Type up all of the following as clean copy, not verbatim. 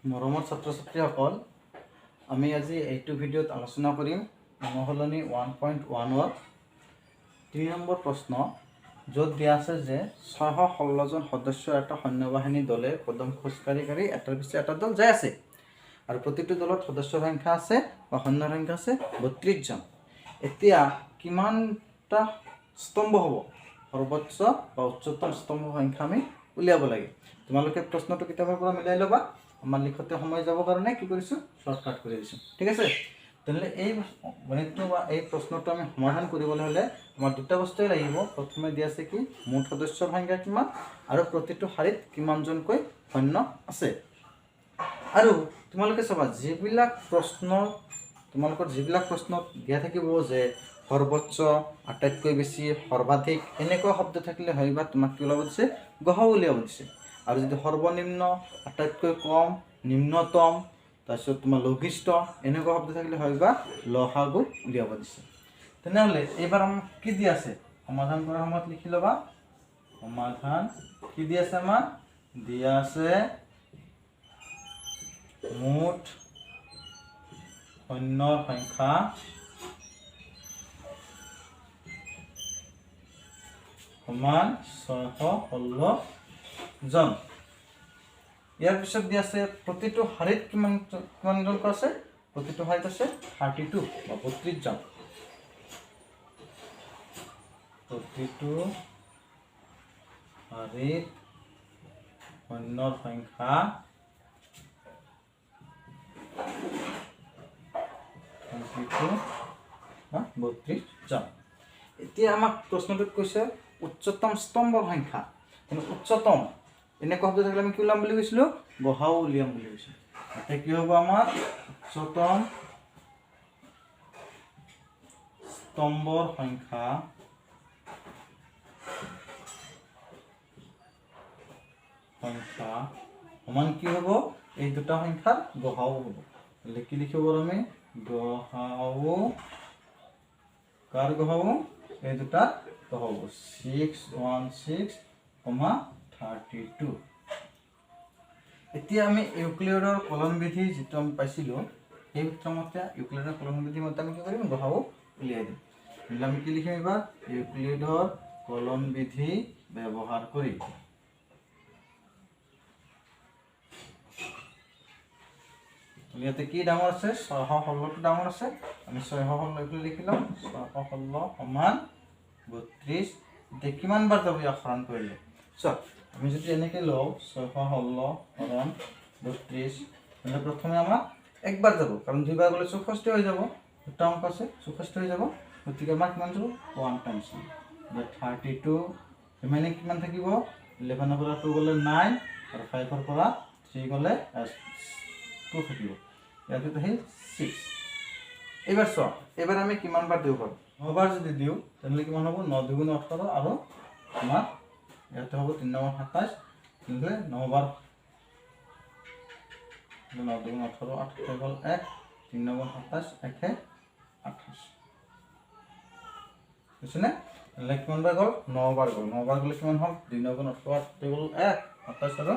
মৰমৰ ছাত্ৰ ছাত্ৰীসকল, আমি আজি এইটো ভিডিঅ'ত আলোচনা কৰিম অনুশীলনী 1.1ৰ 3 নম্বৰ প্ৰশ্ন, য'ত দিয়া আছে যে 616জন সদস্যৰ এটা সৈন্যবাহিনী দলে কদম খোজকাঢ়ি কাঢ়ি এটাৰ পিছত এটা দল যাই আছে আৰু প্ৰতিটো দলত সদস্যৰ সংখ্যা আছে বা সৈন্যৰ সংখ্যা আছে 32জন। এতিয়া কিমানটা স্তম্ভ হ'ব, সৰ্বোচ্চ বা উচ্চতম স্তম্ভ সংখ্যা আমি উলিয়াব লাগে। তোমালোকে প্ৰশ্নটো কিতাপৰ পৰা মিলাই ল'বা, আমাৰ লিখোঁতে সময় যাবৰ কাৰণে কি কৰিছোঁ, শ্বৰ্টকাট কৰি দিছোঁ, ঠিক আছে। তেনেহ'লে এই গণিতটো বা এই প্ৰশ্নটো আমি সমাধান কৰিবলৈ হ'লে আমাৰ দুটা বস্তুৱে লাগিব। প্ৰথমে দিয়া আছে কি, মুঠ সদস্যৰ সংখ্যা কিমান আৰু প্ৰতিটো শাৰীত কিমানজনকৈ সৈন্য আছে। আৰু তোমালোকে চাবা, যিবিলাক প্ৰশ্ন তোমালোকৰ যিবিলাক প্ৰশ্নত দিয়া থাকিব যে সৰ্বোচ্চ, আটাইতকৈ বেছি, সৰ্বাধিক এনেকুৱা শব্দ থাকিলে হয় বা তোমাক কি ওলাব দিছে, গসাগু উলিয়াব দিছে। আৰু যদি সৰ্বনিম্ন, আটাইতকৈ কম, নিম্নতম, তাৰপিছত তোমাৰ লঘিষ্ঠ এনেকুৱা শব্দ থাকিলে হয় বা লসাগু উলিয়াব দিছে। তেনেহ'লে এইবাৰ আমাক কি দি আছে, সমাধান কৰাৰ সময়ত লিখি ল'বা। সমাধান কি দি আছে, আমাক দিয়া আছে মুঠ সৈন্যৰ সংখ্যা সমান 616 জন। ইয়াৰ পিছত দিয়া আছে প্ৰতিটো শাৰীত কিমান কিমানজনকৈ আছে, প্ৰতিটো শাৰীত আছে 32 বা 32 জন। প্ৰতিটো শাৰীত সৈন্যৰ সংখ্যা 32 বা 32 জন। এতিয়া আমাক প্ৰশ্নটোত কৈছে উচ্চতম স্তম্ভৰ সংখ্যা। কিন্তু উচ্চতম এনেকুৱা শব্দ থাকিলে আমি কি উলিয়াম বুলি কৈছিলোঁ, গসাগু উলিয়াম বুলি কৈছিলোঁ। এতিয়া কি হ'ব, আমাৰ উচ্চতম স্তম্ভৰ সংখ্যা সমান কি হ'ব, এই দুটা সংখ্যাৰ গসাগু হ'ব। তেন্তে কি লিখিব পাৰোঁ আমি, গসাগু, কাৰ গসাগু, এই দুটা গসাগু 616, 32। এতিয়া আমি ইউক্লিডৰ কলন বিধি যিটো আমি পাইছিলোঁ, সেই সূত্ৰমতে, ইউক্লিডৰ কলন বিধি মতে আমি কি কৰিম, গসাগু উলিয়াই দিম। তেনেহ'লে আমি কি লিখিম এইবাৰ, ইউক্লিডৰ কলন বিধি ব্যৱহাৰ কৰি। ইয়াতে কি ডাঙৰ আছে, 616টো ডাঙৰ আছে। আমি 616 এইফালে লিখি ল'ম, 616 সমান 32। এতিয়া কিমান বাৰ যাব ইয়াক হৰণ কৰিলে? চোৱা, আমি যদি এনেকৈ লওঁ 616 হৰণ 32, তেন্তে প্ৰথমে আমাৰ একবাৰ যাব, কাৰণ দুইবাৰ গ'লে 64 হৈ যাব, দুটা অংক আছে, 64 হৈ যাব। গতিকে আমাৰ কিমান যাব, ওৱান টাইমছ 32। ৰিমাইনিং কিমান থাকিব, 11ৰ পৰা 2 গ'লে 9 আৰু 5ৰ পৰা 3 গ'লে 2 থাকিব, ইয়াৰ পিছত আহিল 6। এইবাৰ চোৱা, এইবাৰ আমি কিমান বাৰ দিব পাৰোঁ? নবাৰ যদি দিওঁ তেনেহ'লে কিমান হ'ব? ন দুগুণ 18 আৰু আমাৰ ইয়াতে হ'ব তিনি নম্বৰ 27। তেনেহ'লে নবাৰ, ন দুগুণ 18, আঠ হৈ গ'ল এক, তিনি নম্বৰ 27, একে 28 বুজিছেনে? তেনেহ'লে কিমান বাৰ গ'ল? নবাৰ গ'ল। নবাৰ গ'লে কিমান হ'ল? দুই নগুণ 18, আঠ হৈ গ'ল এক, 27 আৰু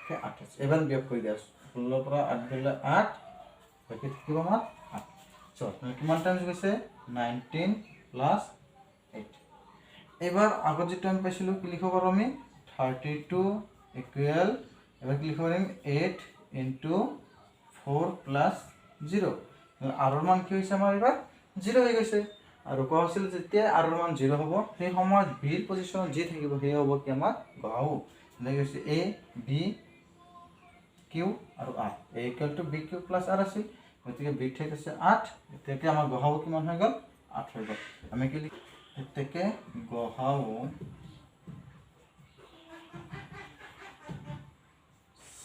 28। এইবাৰ বিয়োগ কৰি দিয়া, 16ৰ পৰা 8 গ'লে 8, বাকী থাকিব আমাৰ 8। চোৱা, কিমান টাইমছ গৈছে? 19 প্লাছ 8। এইবাৰ আগত যিটো আমি পাইছিলোঁ, কি লিখিব পাৰোঁ আমি? 32 ইকুৱেল, এবাৰ কি লিখিব পাৰিম? 8 ইনটু 4 প্লাছ 0। আৰৰ মান কি হৈছে আমাৰ? এইবাৰ 0 হৈ গৈছে। আৰু কোৱা হৈছিল, যেতিয়া আৰৰ মান 0 হ'ব, সেই সময়ত বিৰ পজিশ্যনত যি থাকিব সেই হ'ব কি আমাৰ গসাগু। তেনেকৈ হৈছে এ, বি, কিউ আৰু R. A equal to B Q plus R আছিল, গতিকে বিৰ ঠাইত আছে 8। এতিয়াকে আমাৰ গসাগু কিমান হৈ গ'ল? 8 হৈ গ'ল। আমি কি, এতেকে গসাগু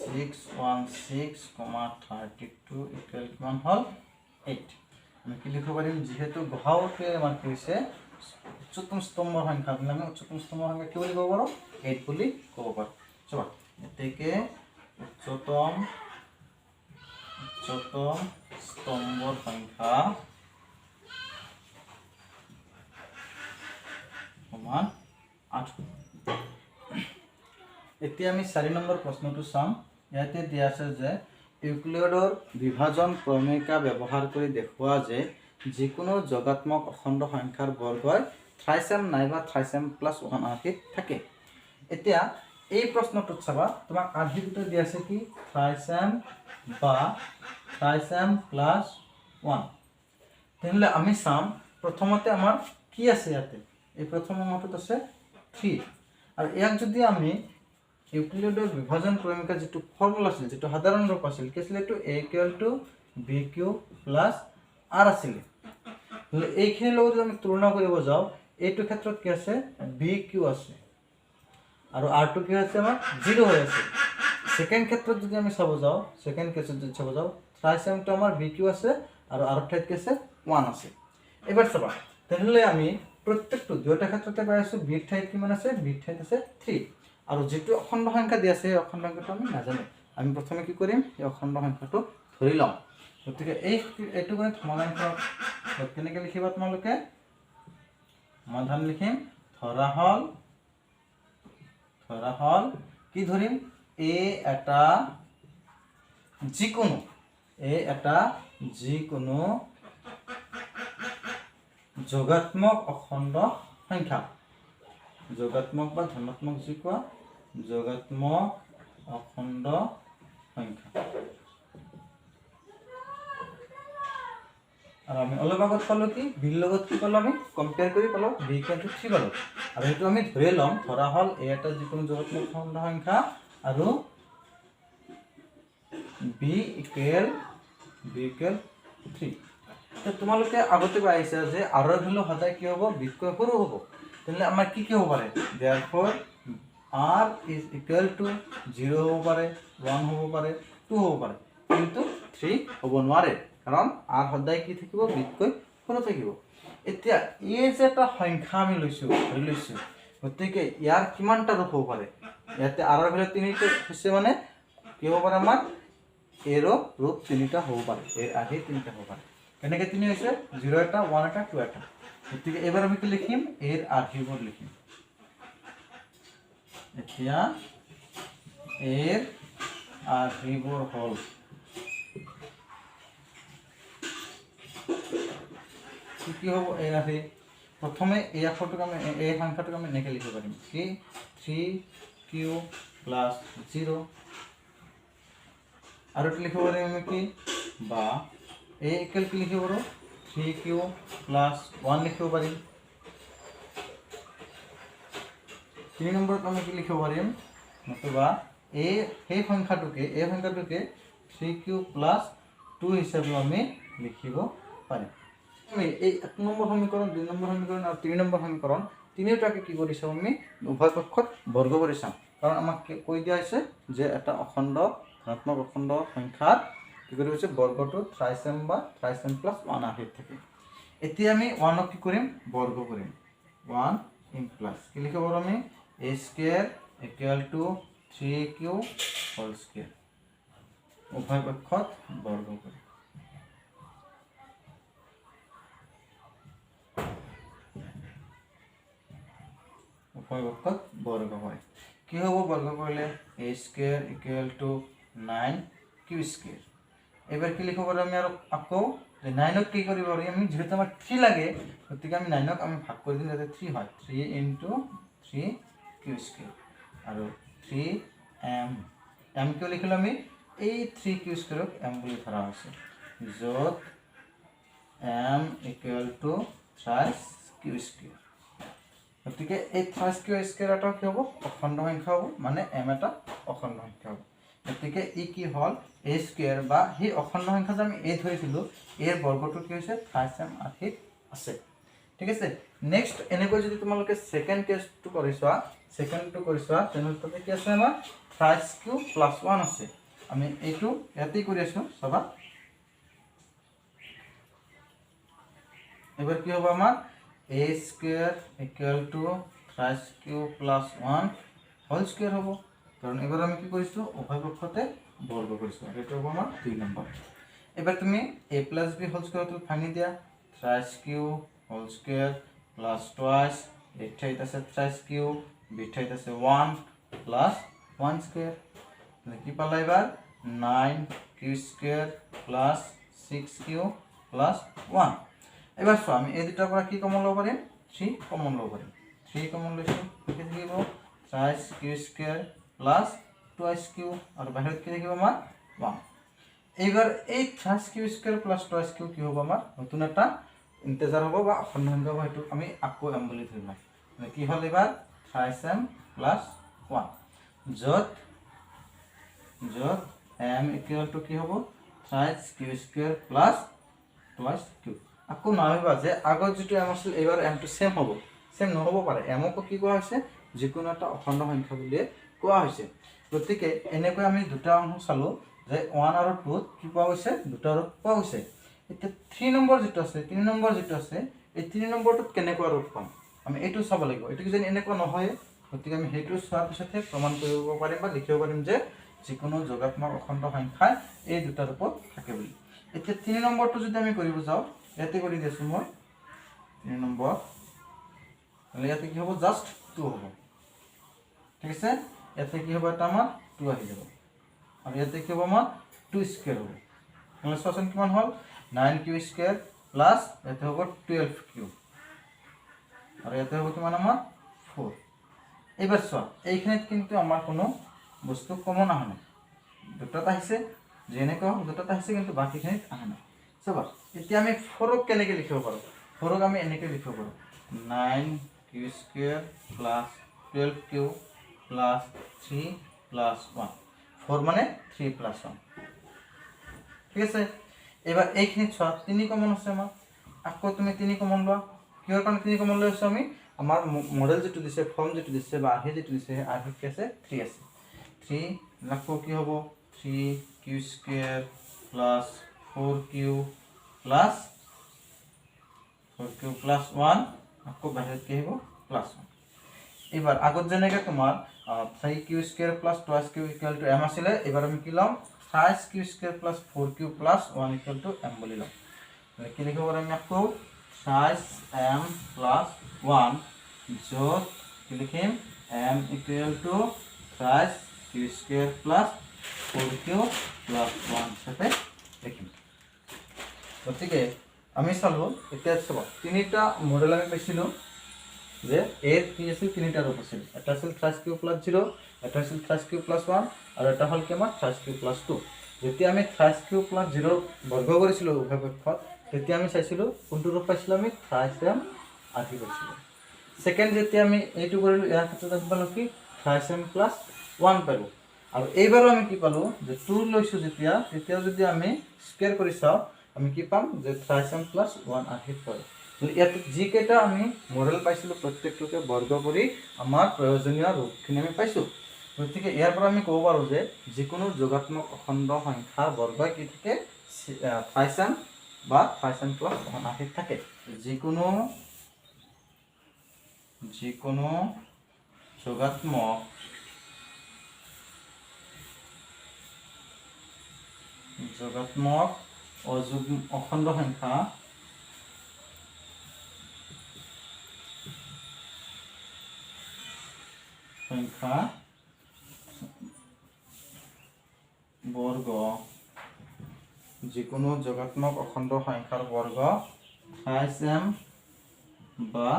616, 32 ইকুৱেল কিমান হ'ল? 8। আমি কি লিখিব পাৰিম? যিহেতু গসাগুটোৱে আমাৰ কি হৈছে উচ্চতম স্তম্ভৰ সংখ্যা, তেনেহ'লে আমি উচ্চতম স্তম্ভৰ সংখ্যা কি বুলি ক'ব পাৰোঁ? 8 বুলি ক'ব পাৰোঁ। চোৱা, এতেকে উচ্চতম স্তম্ভৰ সংখ্যা সমান 8। এতিয়া আমি 4 নম্বৰ প্ৰশ্নটো চাম। ইয়াতে দিয়া আছে যে ইউক্লিডৰ বিভাজন প্ৰমেয়িকা ব্যৱহাৰ কৰি দেখুওৱা যে যিকোনো যোগাত্মক অখণ্ড সংখ্যাৰ বৰ্গই থ্ৰাইছ এম নাইবা থ্ৰাইছ এম প্লাছ ওৱান আৰ্হিত থাকে। এতিয়া এই প্ৰশ্নটোত চাবা, তোমাক আৰ্হি দুটা দিয়া আছে কি থ্ৰাইছ এম বা থ্ৰাইছ এম প্লাছ ওৱান। তেনেহ'লে আমি চাম প্ৰথমতে আমাৰ কি আছে ইয়াতে। এই প্ৰথম অংশটোত আছে থ্ৰী, আৰু ইয়াক যদি আমি ইউক্লিডৰ বিভাজন প্ৰমেয়িকা যিটো ফৰ্মুলা আছিল, যিটো সাধাৰণ ৰূপ আছিল, কি আছিলে এইটো? A equal to b q plus r আছিলে। নহ'লে এইখিনিৰ লগত যদি আমি তুলনা কৰিব যাওঁ, এইটো ক্ষেত্ৰত কি আছে? বি কিউ আছে আৰু আৰটো কি হৈছে? আমাৰ জিৰ' হৈ আছে। ছেকেণ্ড ক্ষেত্ৰত যদি আমি চাব যাওঁ, ছেকেণ্ড কেছত যদি চাব যাওঁ, থ্ৰাইছ এমটো আমাৰ বি কিউ আছে আৰু আৰৰ ঠাইত কি আছে? ওৱান আছে। এইবাৰ চাবা, তেনেহ'লে আমি প্ৰত্যেকটো দুয়োটা ক্ষেত্ৰতে পাই আছোঁ বিৰ ঠাইত কিমান আছে? বিৰ ঠাইত আছে থ্ৰী। আৰু যিটো অখণ্ড সংখ্যা দিয়া আছে, সেই অখণ্ড সংখ্যাটো আমি নাজানো। আমি প্ৰথমে কি কৰিম? সেই অখণ্ড সংখ্যাটো ধৰি ল'ম। গতিকে এইটো গণিত সমাধান কৰক। কেনেকৈ লিখিবা তোমালোকে? সমাধান লিখিম, ধৰা হ'ল কি ধৰিম? এ এটা যিকোনো যোগাত্মক অখণ্ড সংখ্যা, যোগাত্মক বা ধনাত্মক যি কোৱা, যোগাত্মক অখণ্ড সংখ্যা। আৰু আমি অলপ আগত পালোঁ কি? বিৰ লগত কি পালোঁ? আমি কম্পেয়াৰ কৰি পালোঁ বি ইকুৱেল টু থ্ৰী পালোঁ। আৰু সেইটো আমি ধৰি ল'ম, ধৰা হ'ল এ এটা যিকোনো যোগাত্মক অখণ্ড সংখ্যা আৰু b equal three। তোমালোকে আগতে পাই আহিছা যে আৰৰ ভেলু সদায় কি হ'ব? বিতকৈ সৰু হ'ব। তেনেহ'লে আমাৰ কি কি হ'ব পাৰে? Therefore r is equal to zero হ'ব পাৰে, ওৱান হ'ব পাৰে, টু হ'ব পাৰে, কিন্তু থ্ৰী হ'ব নোৱাৰে, কাৰণ আৰ সদায় কি থাকিব? বিতকৈ সৰু থাকিব। এতিয়া এই যে এটা সংখ্যা আমি লৈছোঁ, ধৰি লৈছোঁ, গতিকে ইয়াৰ কিমানটা ৰূপ হ'ব পাৰে? ইয়াতে আৰৰ ভেলু তিনিটা হৈছে, মানে কি হ'ব পাৰে? আমাৰ এৰো ৰূপ তিনিটা হ'ব পাৰে, এৰ আৰ্হি তিনিটা হ'ব পাৰে। কেনেকৈ তিনি হৈছে? জিৰ' এটা, ওৱান এটা, টু এটা। গতিকে এইবাৰ আমি কি লিখিম? এৰ আৰ্হিবোৰ লিখিম। এতিয়া এৰ আৰ্হিবোৰ হ'ল কি কি হ'ব এৰ আৰ্হি? প্ৰথমে এই আখৰটোক আমি, এই সংখ্যাটোক আমি এনেকৈ লিখিব পাৰিম কি? Three Q plus zero'. আৰু এইটো লিখিব পাৰিম আমি কি? বা এ ইকুৱেল কি লিখিব পাৰোঁ? থ্ৰী কিউ প্লাছ ওৱান লিখিব পাৰিম। তিনি নম্বৰত আমি কি লিখিব পাৰিম? নতুবা এই সেই সংখ্যাটোকে, এই সংখ্যাটোকে থ্ৰী কিউ প্লাছ টু হিচাপেও আমি লিখিব পাৰিম। আমি এই এক নম্বৰ সমীকৰণ, দুই নম্বৰ সমীকৰণ আৰু তিনি নম্বৰ সমীকৰণ তিনিওটাকে কি কৰি চাম? আমি উভয় পক্ষত বৰ্গ কৰি চাম, কাৰণ আমাক কৈ দিয়া হৈছে যে এটা অখণ্ড, ধনাত্মক অখণ্ড সংখ্যাৰ কি কৰি হৈছে বৰ্গটো থ্ৰাইছ এম বা থ্ৰাইছ এম প্লাছ ওৱান আৰ্হিত থাকে। এতিয়া আমি ওৱানক কি কৰিম? বৰ্গ কৰিম। ওৱান ইমপ্লাইজ কি লিখিব পাৰোঁ আমি? A square equal to three q whole square। উভয় পক্ষত বৰ্গ কৰিম। উভয় পক্ষত বৰ্গ হয় কি হ'ব? বৰ্গ কৰিলে a square equal to nine q square। এইবাৰ কি লিখিব পাৰোঁ আমি? আৰু আকৌ যে নাইনক কি কৰিব পাৰোঁ আমি? যিহেতু আমাক থ্ৰী লাগে, গতিকে আমি নাইনক আমি ভাগ কৰি দিম যাতে থ্ৰী হয়। Three into three q square আৰু থ্ৰী এম। এম কিয় লিখিলোঁ আমি? এই থ্ৰী কিউ স্কুৱেৰক এম বুলি ধৰা হৈছে, য'ত m equal to thrice q square। গতিকে এই থ্ৰাইছ কিউ স্কুৱেৰ এটা কি হ'ব? অখণ্ড সংখ্যা হ'ব, মানে এম এটা অখণ্ড সংখ্যা হ'ব। গতিকে ই কি হ'ল? এ স্কুৱেৰ বা সেই অখণ্ড সংখ্যা যে আমি এ ধৰিছিলোঁ, এৰ বৰ্গটো কি হৈছে? থ্ৰাইছ এম আৰ্হিত আছে। ঠিক আছে। নেক্সট এনেকৈ যদি তোমালোকে ছেকেণ্ড কেছটো কৰি চোৱা, ছেকেণ্ডটো কৰি চোৱা, তেনেহ'লে তাতে কি আছে? আমাৰ থ্ৰাইছ কিউ প্লাছ ওৱান আছে। আমি এইটো ইয়াতেই কৰি আছোঁ, চাবা। এইবাৰ কি হ'ব আমাৰ? A square equal to thrice q plus one whole square হ'ব, কাৰণ এইবাৰ আমি কি কৰিছোঁ? উভয় পক্ষতে বৰ্গ কৰিছোঁ। আৰু এইটো হ'ব আমাৰ দুই নম্বৰ। এইবাৰ তুমি এ প্লাছ বি হোল স্কুৱেৰটো ভাঙি দিয়া। Thrice q whole square plus twice, এৰ ঠাইত আছে থ্ৰাইছ কিউ, বিৰ ঠাইত আছে ওৱান, প্লাছ ওৱান স্কুৱেৰ। কি পালা এইবাৰ? Nine q square plus six q plus one. এইবাৰ চোৱা, আমি এই দুটাৰ পৰা কি কমন ল'ব পাৰিম? থ্ৰী কমন ল'ব পাৰিম। থ্ৰী কমন লৈছোঁ। কি থাকিব? Thrice q square plus twice q আৰু বাহিৰত কি থাকিব আমাৰ? ওৱান। এইবাৰ এই thrice q square plus twice q কি হ'ব? আমাৰ নতুন এটা ইণ্টেজাৰ হ'ব বা অখণ্ড সংখ্যা হ'ব। সেইটো আমি আকৌ এম বুলি ধৰি ল'ম। মানে কি হ'ল এইবাৰ? থ্ৰাইছ এম প্লাছ ওৱান, য'ত এম ইকুৱেল টু কি হ'ব? Thrice q square plus twice q। আকৌ নাভাবিবা যে আগত যিটো এম আছিল, এইবাৰ এমটো ছেম হ'ব। ছেম নহ'ব পাৰে। এমকো কি কোৱা হৈছে? যিকোনো এটা অখণ্ড সংখ্যা বুলিয়ে কোৱা হৈছে। গতিকে এনেকৈ আমি দুটা অংশ চালোঁ যে ওৱান আৰু টুত কি পোৱা গৈছে? দুটা ৰূপ পোৱা গৈছে। এতিয়া থ্ৰী নম্বৰ যিটো আছে, তিনি নম্বৰ যিটো আছে, এই তিনি নম্বৰটোত কেনেকুৱা ৰূপ পাম, আমি এইটো চাব লাগিব। এইটো কিজানি এনেকুৱা নহয়। গতিকে আমি সেইটো চোৱাৰ পিছতহে প্ৰমাণ কৰিব পাৰিম বা লিখিব পাৰিম যে যিকোনো যোগাত্মক অখণ্ড সংখ্যাই এই দুটা ৰূপত থাকে বুলি। এতিয়া তিনি নম্বৰটো যদি আমি কৰিব যাওঁ, ইয়াতে কৰি দিছোঁ মই তিনি নম্বৰ। নহ'লে ইয়াতে কি হ'ব? জাষ্ট টু হ'ব, ঠিক আছে। ইয়াতে কি হ'ব? এটা আমাৰ টু আহি যাব আৰু ইয়াতে কি হ'ব? আমাৰ টু স্কুৱেৰ হ'ব। নহ'লে চোৱাচোন কিমান হ'ল? নাইন কিউ স্কুৱেৰ প্লাছ ইয়াতে হ'ব 12 কিউ আৰু ইয়াতে হ'ব কিমান আমাৰ? ফ'ৰ। এইবাৰ চোৱা, এইখিনিত কিন্তু আমাৰ কোনো বস্তু কমন অহা নাই। দুটাত আহিছে, যেনেকুৱা হওক দুটাত আহিছে, কিন্তু বাকীখিনিত অহা নাই। চাবা, এতিয়া আমি ফ'ৰক কেনেকৈ লিখিব পাৰোঁ? ফ'ৰক আমি এনেকৈ লিখিব পাৰোঁ, nine q square plus 12 q plus three plus one। Four মানে থ্ৰী প্লাছ ওৱান, ঠিক আছে। এইবাৰ এইখিনিত চোৱা, তিনি কমন আছে আমাৰ। আকৌ তুমি তিনি কমন লোৱা। কিহৰ কাৰণে তিনি কমন লৈ আছোঁ আমি? আমাৰ মডেল যিটো দিছে, ফৰ্ম যিটো দিছে বা আৰ্হি যিটো দিছে, সেই আৰ্হিত কি আছে? থ্ৰী আছে। থ্ৰী আকৌ কি হ'ব? Three q square plus four q plus four q plus one। আকৌ বাহিৰত কি আহিব? Plus one. এইবাৰ আগত যেনেকৈ তোমাৰ three q square plus twice q equal to m আছিলে, এইবাৰ আমি কি ল'ম? Thrice q square plus four q plus one equal to m বুলি ল'ম। মানে কি লিখিব পাৰিম আমি আকৌ? থ্ৰাইছ এম প্লাছ ওৱান, য'ত কি লিখিম? M equal to thrice q square plus four q plus one হিচাপে লিখিম। গতিকে আমি চালোঁ, এতিয়া চাব, তিনিটা মডেল আমি পাইছিলোঁ যে এৰ কি আছিল? তিনিটা ৰূপ আছিল। এটা আছিল থ্ৰাইছ কিউ প্লাছ জিৰ', এটা আছিল থ্ৰাইছ কিউ প্লাছ ওৱান আৰু এটা হ'ল কি আমাৰ? Thrice Q plus two. যেতিয়া আমি থ্ৰাইছ কিউ প্লাছ জিৰ' বৰ্গ কৰিছিলোঁ উভয় পক্ষত, তেতিয়া আমি চাইছিলোঁ কোনটো ৰূপ পাইছিলোঁ আমি? থ্ৰাইছ এম আৰ্হি পাইছিলোঁ। ছেকেণ্ড যেতিয়া আমি এইটো কৰিলোঁ, ইয়াৰ ক্ষেত্ৰত আমি পালোঁ কি? থ্ৰাইছ এম প্লাছ ওৱান পালোঁ। আৰু এইবাৰো আমি কি পালোঁ যে টু লৈছোঁ যেতিয়া, তেতিয়া যদি আমি স্কুৱেৰ কৰি চাওঁ, আমি কি পাম যে থ্ৰাইছ এম প্লাছ ওৱান আৰ্হিত পালোঁ। ইয়াত যিকেইটা আমি মডেল পাইছিলোঁ, প্ৰত্যেকটোকে বৰ্গ কৰি আমাৰ প্ৰয়োজনীয় ৰূপখিনি আমি পাইছোঁ। গতিকে ইয়াৰ পৰা আমি ক'ব পাৰোঁ যে যিকোনো যোগাত্মক অখণ্ড সংখ্যাৰ বৰ্গই কি থাকে? থ্ৰাইছ এম বা থ্ৰাইছ এম প্লাছ ওৱান আৰ্হিত থাকে। যিকোনো যোগাত্মক অযুগ্ম অখণ্ড সংখ্যা বৰ্গ, যিকোনো যোগাত্মক অখণ্ড সংখ্যাৰ বৰ্গ থ্ৰাইছ এম বা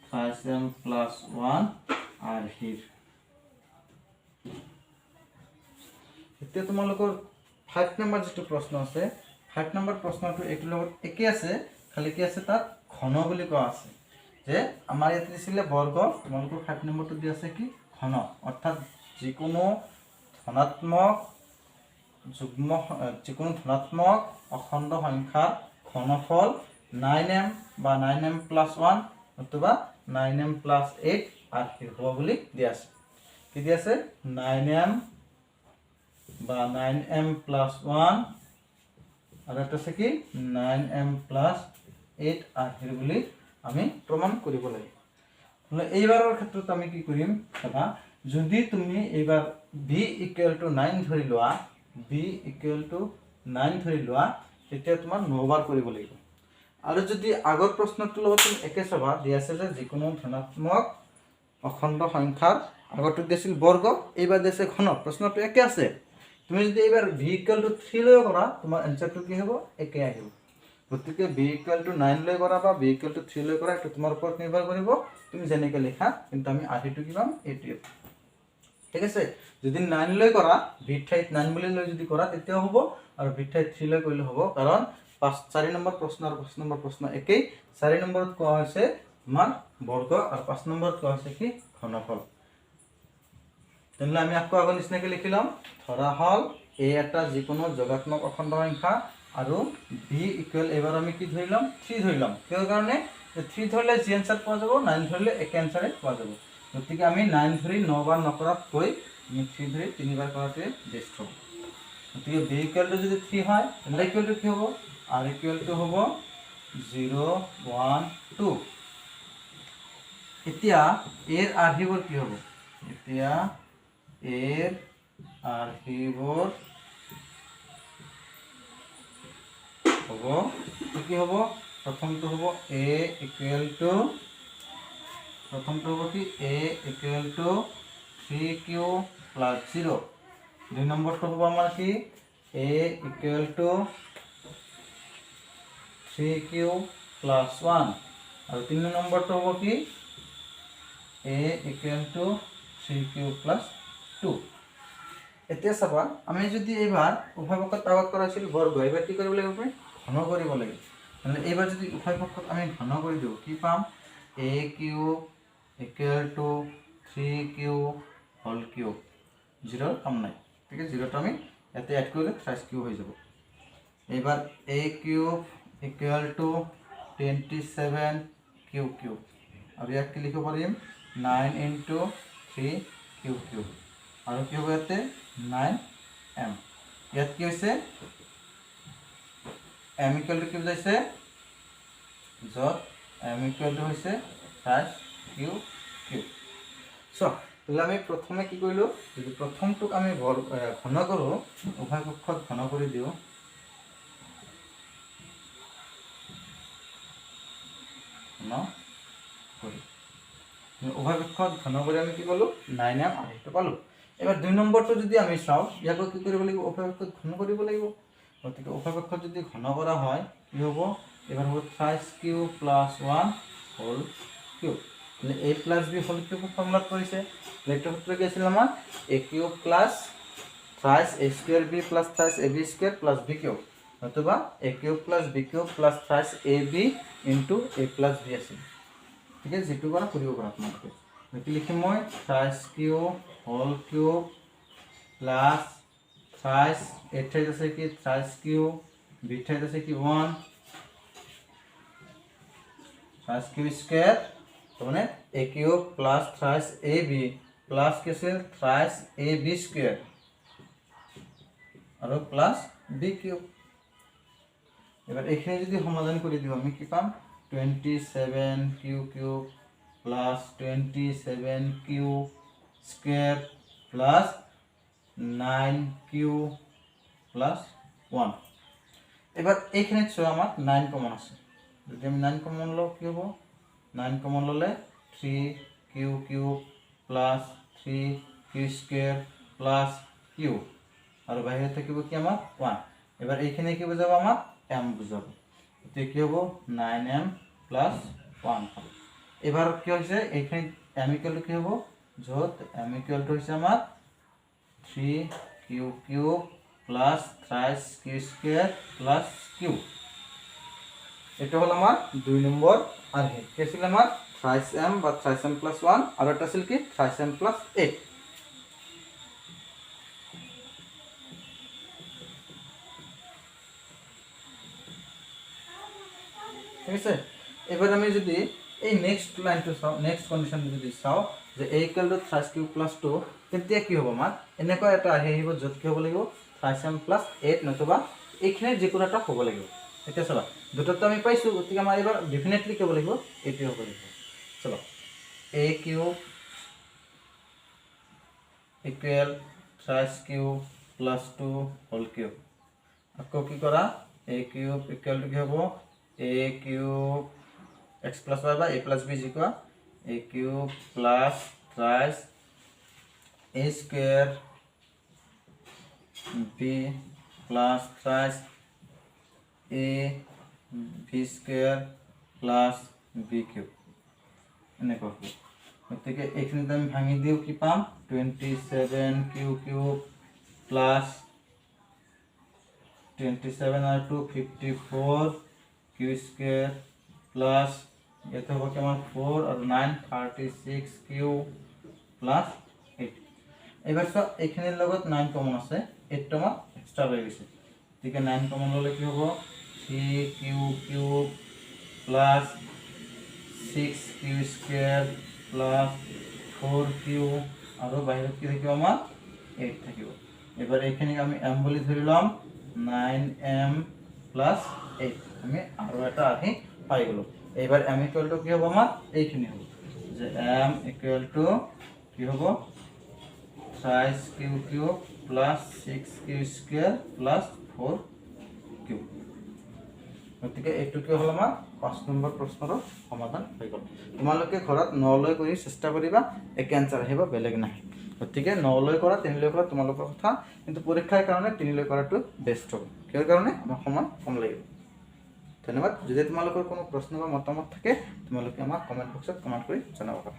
থ্ৰাইছ এম প্লাছ ওৱান আৰ্হিৰ। এতিয়া তোমালোকৰ 5 নম্বৰ যিটো প্ৰশ্ন আছে, 5 নম্বৰ প্ৰশ্নটো এইটোৰ লগত একে আছে। খালি কি আছে, তাত ঘন বুলি কোৱা আছে যে আমাৰ ইয়াতে দিছিলে বৰ্গ, তোমালোকৰ 5 নম্বৰটো দি আছে কি? ঘন। অৰ্থাৎ যিকোনো ধনাত্মক অখণ্ড সংখ্যাৰ ঘনফল 9 এম বা 9 এম প্লাছ ওৱান নতুবা 9 এম প্লাছ 8 আৰ্হিৰ হ'ব বুলি দিয়া আছে। কি দিয়া আছে? 9 এম বা 9 এম প্লাছ ওৱান আৰু এটা আছে কি? 9 এম প্লাছ 8 আৰ্হিৰ বুলি আমি প্ৰমাণ কৰিব লাগে। নহ'লে এইবাৰৰ ক্ষেত্ৰত আমি কি কৰিম চাবা। যদি তুমি এইবাৰ বি ইকুৱেল টু 9 ধৰি লোৱা, বি ইকুৱেল টু 9 ধৰি লোৱা, তেতিয়া তোমাৰ নবাৰ কৰিব লাগিব। আৰু যদি আগৰ প্ৰশ্নটোৰ লগত তুমি একে চাবা, দি আছে যে যিকোনো ধনাত্মক অখণ্ড সংখ্যাৰ, আগৰটোত দিছিল বৰ্গ, এইবাৰ দিছে ঘন। প্ৰশ্নটো একে আছে। তুমি যদি এইবাৰ ভি ইকুৱেল টু থ্ৰী লৈ কৰা, তোমাৰ এনচাৰটো কি হ'ব? একে আহিব। গতিকে ভি ইকুৱেল টু নাইন লৈ কৰা বা ভি ইকুৱেল টু থ্ৰী লৈ কৰা, এইটো তোমাৰ ওপৰত নিৰ্ভৰ কৰিব, তুমি যেনেকৈ লিখা, কিন্তু আমি আৰ্হিটো কি পাম? এইটোৱে। ঠিক আছে। যদি নাইন লৈ কৰা, ভিৰ ঠাইত নাইন বুলি লৈ যদি কৰা তেতিয়াও হ'ব, আৰু ভিৰ ঠাইত থ্ৰী লৈ কৰিলেও হ'ব, কাৰণ 4 নম্বৰ প্ৰশ্ন আৰু 5 নম্বৰ প্ৰশ্ন একেই। 4 নম্বৰত কোৱা হৈছে আমাৰ বৰ্গ আৰু 5 নম্বৰত কোৱা হৈছে কি? ঘনফল। তেনেহ'লে আমি আকৌ আগৰ নিচিনাকৈ লিখি ল'ম। ধৰা হ'ল এ এটা যিকোনো যোগাত্মক অখণ্ড সংখ্যা আৰু বি ইকুৱেল এইবাৰ আমি কি ধৰি ল'ম? থ্ৰী ধৰি ল'ম। কিহৰ কাৰণে? থ্ৰী ধৰিলে যি এনচাৰ পোৱা যাব, নাইন ধৰিলে একে এনচাৰে পোৱা যাব। গতিকে আমি নাইন ধৰি 9 বাৰ নকৰাতকৈ আমি থ্ৰী ধৰি তিনিবাৰ কৰাটোৱে বেষ্ট হ'ব। গতিকে বি ইকুৱেল টু যদি থ্ৰী হয়, তেন্তে ইকুৱেল টু কি হ'ব? আৰ ইকুৱেল টু হ'ব 0, 1, 2। এতিয়া এৰ আৰ্হিবোৰ কি হ'ব? এতিয়া এৰ আৰ্হিবোৰ হ'ব কি হ'ব? প্ৰথমটো হ'ব এ ইকুৱেল টু, প্ৰথমটো হ'ব কি? A equal to three q plus zero। দুই নম্বৰটো হ'ব আমাৰ কি? A equal to three q plus one। আৰু তিনি নম্বৰটো হ'ব কি? A equal to three q plus two। এতিয়া চাবা, আমি যদি এইবাৰ উভয় পক্ষত আগত কৰা হৈছিল বৰ্গ, এইবাৰ কি কৰিব লাগিব? আমি ঘন কৰিব লাগিব। মানে এইবাৰ যদি উভয় পক্ষত আমি ঘন কৰি দিওঁ, কি পাম? A cube equal to three q whole cube। জিৰ'ৰ কাম নাই। ঠিক আছে, জিৰ'টো আমি ইয়াতে এড কৰিলে থ্ৰাইছ কিউব হৈ যাব। এইবাৰ a cube equal to 27 q cube। আৰু ইয়াক কি লিখিব পাৰিম? Nine into three q cube। আৰু কি হ'ব ইয়াতে? Nine M. ইয়াত কি হৈছে? এম ইকুৱেল টু কি বুজাইছে? য'ত এম ইকুৱেল টু হৈছে থ্ৰাইছ কিউ কিউব। চ' তেতিয়াহ'লে আমি প্ৰথমে কি কৰিলোঁ? যদি প্ৰথমটোক আমি ঘন কৰোঁ, উভয় পক্ষত ঘন কৰি দিওঁ, ঘন কৰি, উভয় পক্ষত ঘন কৰি আমি কি পালোঁ? নাইন এম আৰ্হিটো পালোঁ। এবাৰ দুই নম্বৰটো যদি আমি চাওঁ, ইয়াকো কি কৰিব লাগিব? উভয় পক্ষত ঘন কৰিব লাগিব। গতিকে উভয় পক্ষত যদি ঘন কৰা হয়, কি হ'ব? এইবাৰ হ'ব thrice q plus one whole cube। মানে a plus b whole cube ফৰ্মুলাত পৰিছে। এইটো সূত্ৰ কি আছিল আমাৰ? A cube plus thrice a square b plus thrice a b square plus b cube, নতুবা a cube plus b cube plus thrice a b into a plus b আছিল। ঠিক আছে, যিটো কৰা কৰিব পাৰা তোমালোকে। গতিকে লিখিম মই thrice q whole cube plus thrice, এ ঠাইত আছে কি? Thrice Q. বি ঠাইত আছে কি? ওৱান। থ্ৰাইছ কিউ স্কুৱেৰ, তাৰমানে a cube plus thrice a b plus কি আছিল? থ্ৰাইছ এ বি স্কুৱেৰ আৰু প্লাছ বি কিউব। এবাৰ এইখিনি যদি সমাধান কৰি দিওঁ, আমি কি পাম? 27 q cube plus 27 q square plus nine q plus one। এবাৰ এইখিনিত চোৱা, আমাৰ নাইন কমন আছে। যদি আমি নাইন কমন লওঁ, কি হ'ব? নাইন কমন ল'লে three q cube plus three q square plus q, আৰু বাহিৰত থাকিব কি আমাৰ? ওৱান। এবাৰ এইখিনি কি বুজাব? আমাক এম বুজাব। গতিকে কি হ'ব? নাইন এম প্লাছ ওৱান হ'ব। এইবাৰ কি হৈছে? এইখিনিত এম ইকুৱেল টু কি হ'ব? য'ত এম ইকুৱেল টু হৈছে আমাৰ three q cube plus thrice q square plus q। এইটো হ'ল আমাৰ দুই নম্বৰ আৰ্হি। কি আছিল আমাৰ? থ্ৰাইছ এম বা থ্ৰাইছ এম প্লাছ ওৱান, আৰু এটা আছিল কি? Thrice M plus eight. ঠিক আছে। এবাৰ আমি যদি এই নেক্সট লাইনটো চাওঁ, নেক্সট কণ্ডিশ্যনটো যদি চাওঁ যে a equal to thrice q plus two, তেতিয়া কি হ'ব? আমাৰ এনেকুৱা এটা আৰ্হি আহিব য'ত কি হ'ব লাগিব? থ্ৰাইছ এম প্লাছ এইট, নতুবা এইখিনিৰ যিকোনো এটা হ'ব লাগিব। এতিয়া চাবা, দুটাতো আমি পাইছোঁ, গতিকে আমাৰ এইবাৰ ডেফিনেটলি কি হ'ব লাগিব? এইটোৱে হ'ব লাগিব। চাবা, a cube equal thrice q plus two whole cube। আকৌ কি কৰা? এ কিউব ইকুৱেল টু কি হ'ব? A cube x plus y বা এ প্লাছ বি যি কোৱা, a cube plus thrice a square B plus thrice A B square plus B cube এনেকুৱা হ'ব। গতিকে এইখিনিতে আমি ভাঙি দিওঁ, কি পাম? 27 কিউ কিউব প্লাছ 27 আৰু 2, 54 কিউ স্কুৱেৰ প্লাছ ইয়াতে হ'ব কি আমাৰ 4 আৰু 9, 36 কিউ প্লাছ 8। এইবাৰ চোৱা, এইখিনিৰ লগত 9 কমন আছে, 8টো আমাৰ এক্সট্ৰা হৈ গৈছে। গতিকে 9 কমন ল'লে কি হ'ব? 3 Q cube plus 6 Q square plus 4 Q আৰু বাহিৰত কি থাকিব আমাৰ? 8 থাকিব। এইবাৰ এইখিনিক আমি এম বুলি ধৰি ল'ম, 9 এম প্লাছ 8। আমি আৰু এটা আৰ্হি পাই গ'লোঁ। এইবাৰ এম ইকুৱেল টু কি হ'ব আমাৰ? এইখিনি হ'ব যে এম ইকুৱেল টু কি হ'ব? Thrice Q cube plus 6 Q square plus 4 Q. গতিকে এইটো কি হ'ল? আমাৰ 5 নম্বৰ প্ৰশ্নৰ সমাধান হৈ গ'ল। তোমালোকে ঘৰত 9লৈ কৰি চেষ্টা কৰিবা, একে এনচাৰ আহিব, বেলেগ নাহে। গতিকে 9লৈ কৰা, 3লৈ কৰা, তোমালোকৰ কথা, কিন্তু পৰীক্ষাৰ কাৰণে 3লৈ কৰাটো বেষ্ট হ'ব। কিহৰ কাৰণে? আমাৰ সময় কম লাগিব। ধন্যবাদ। যদি তোমালোকৰ কোনো প্ৰশ্ন বা মতামত থাকে, তোমালোকে আমাক কমেণ্ট বক্সত কমেণ্ট কৰি জনাব পাৰা।